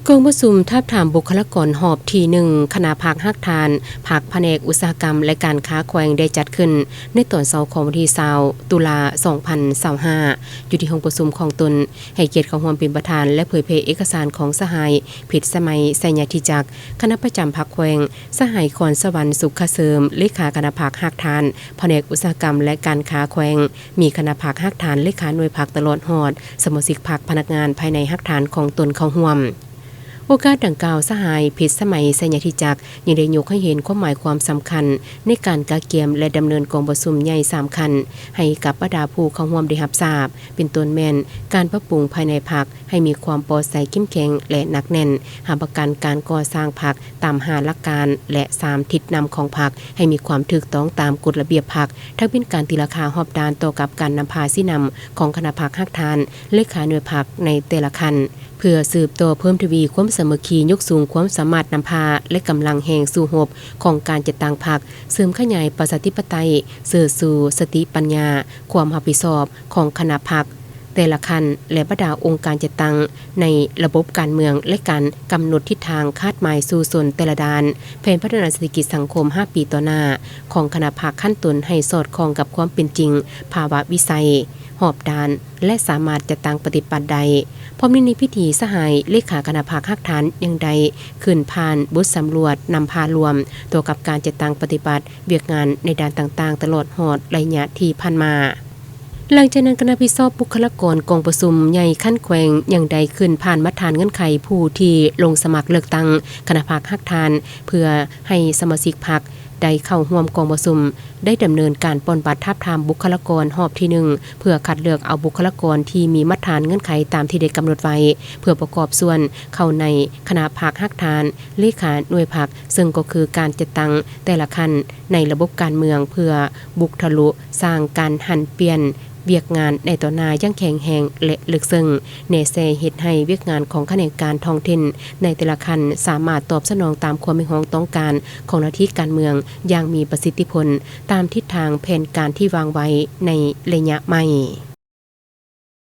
ກອງປະຊຸມທາບທາມບຸກຄະລາກອນຮອບທີໜຶ່ງ ຄະນະພັກຮາກຖານ ພັກພະແນກອຸດສາຫະກຳ ແລະ ການຄ້າແຂວງ ໄດ້ຈັດຂຶ້ນໃນຕອນເຊົ້າຂອງວັນທີຊາວ ຕຸລາ ສອງພັນຊາວຫ້າ ຢູ່ທີ່ຫ້ອງປະຊຸມຂອງຕົນ, ໃຫ້ກຽດເຂົ້າຮ່ວມເປັນປະທານ ແລະ ເຜີຍແຜ່ເອກະສານຂອງສະຫາຍ ເພັດສະໄໝ ໄຊຍະທິຈັກ ຄະນະປະຈຳພັກແຂວງ, ສະຫາຍ ຄອນສະຫວັນ ສຸກຂະເສີມ ເລຂາຄະນະພັກຮາກຖານ ພະແນກອຸດສາຫະກຳ ແລະ ການຄ້າແຂວງ, ມີຄະນະພັກຮາກຖານ ເລຂາໜ່ວຍພັກ ຕະຫຼອດຮອດສະມາຊິກພັກ, ພະນັກງານພາຍໃນຮາກຖານຂອງຕົນເຂົ້າຮ່ວມ. ໂອກາດດັ່ງກ່າວ, ສະຫາຍ ເພັດສະໄໝ ໄຊຍະທິຈັກ ຍັງໄດ້ຍົກໃຫ້ເຫັນຄວາມໝາຍຄວາມສຳຄັນໃນການກະກຽມ ແລະ ດຳເນີນກອງປະຊຸມໃຫຍ່ສາມຂັ້ນ ໃຫ້ກັບບັນດາຜູ້ເຂົ້າຮ່ວມໄດ້ຮັບຊາບ, ເປັນຕົ້ນແມ່ນການປັບປຸງພາຍໃນພັກ ໃຫ້ມີຄວາມປອດໃສເຂັ້ມແຂງ ແລະ ໜັກແໜ້ນ, ຮັບປະກັນການກໍ່ສ້າງພັກຕາມຫ້າຫຼັກການ ແລະ ສາມທິດນຳຂອງພັກ ໃຫ້ມີຄວາມຖືກຕ້ອງຕາມກົດລະບຽບພັກ, ທັງເປັນການຕີລາຄາຮອບດ້ານຕໍ່ກັບການນຳພາຊີ້ນຳຂອງຄະນະພັກຮາກຖານ, ເລຂາໜ່ວຍພັກໃນແຕ່ລະຂັ້ນ, ເພື່ອສືບຕໍ່ເພີ່ມທະວີຄວາມສາມັກຄີ, ຍົກສູງຄວາມສາມາດນຳພາ ແລະ ກຳລັງແຮງສູ້ຮົບຂອງການຈັດຕັ້ງພັກ, ເສີມຂະຫຍາຍປະຊາທິປະໄຕ, ເຊີດຊູສະຕິປັນຍາ, ຄວາມຮັບຜິດຊອບຂອງຄະນະພັກ ແຕ່ລະຂັ້ນ ແລະ ບັນດາອົງການຈັດຕັ້ງໃນລະບົບການເມືອງ ແລະ ການກຳນົດທິດທາງຄາດໝາຍສູ້ຊົນແຕ່ລະດ້ານ, ແຜນພັດທະນາເສດຖະກິດສັງຄົມຫ້າປີຕໍ່ໜ້າຂອງຄະນະພັກຂັ້ນຕົ້ນໃຫ້ສອດຄ່ອງກັບຄວາມເປັນຈິງ, ພາວະວິໄສ, ຮອບດ້ານ ແລະ ສາມາດຈັດຕັ້ງປະຕິບັດໄດ້. ພ້ອມນີ້ໃນພິທີ, ສະຫາຍເລຂາຄະນະພັກຮາກຖານຍັງໄດ້ຂຶ້ນຜ່ານບົດສຳຫຼວດນຳພາລວມຕໍ່ກັບການຈັດຕັ້ງປະຕິບັດວຽກງານໃນດ້ານຕ່າງໆ ຕະຫຼອດຮອດໄລຍະທີ່ຜ່ານມາ. ຫຼັງຈາກນັ້ນ, ຄະນະຜິດຊອບບຸກຄະລາກອນກອງປະຊຸມໃຫຍ່ຂັ້ນແຂວງຍັງໄດ້ຂຶ້ນຜ່ານມາດຖານເງື່ອນໄຂຜູ້ທີ່ລົງສະໝັກເລືອກຕັ້ງຄະນະພັກຮາກຖານ ເພື່ອໃຫ້ສະມາຊິກພັກໄດ້ເຂົ້າຮ່ວມກອງປະຊຸມ ໄດ້ດຳເນີນການປ່ອນບັດທາບທາມບຸກຄະລາກອນຮອບທີໜຶ່ງ ເພື່ອຄັດເລືອກເອົາບຸກຄະລາກອນທີ່ມີມາດຖານເງື່ອນໄຂຕາມທີ່ໄດ້ກຳນົດໄວ້ ເພື່ອປະກອບສ່ວນເຂົ້າໃນຄະນະພັກຮາກຖານ, ເລຂາໜ່ວຍພັກ, ເຊິ່ງກໍຄືການຈັດຕັ້ງແຕ່ລະຂັ້ນໃນລະບົບການເມືອງ ເພື່ອບຸກທະລຸສ້າງການຫັນປ່ຽນວຽກງານໃນຕໍ່ໜ້າຢ່າງແຂງແຮງ ແລະ ເລິກເຊິ່ງ, ແນແຊເຮັດໃຫ້ວຽກງານຂອງຂະແໜງການທ້ອງຖິ່ນໃນແຕ່ລະຂັ້ນສາມາດຕອບສະໜອງຕາມຄວາມຮຽກຮ້ອງຕ້ອງການຂອງໜ້າທີ່ການເມືອງຢ່າງມີປະສິດທິຜົນ ຕາມທິດທາງແຜນການທີ່ວາງໄວ້ໃນໄລຍະໃໝ່.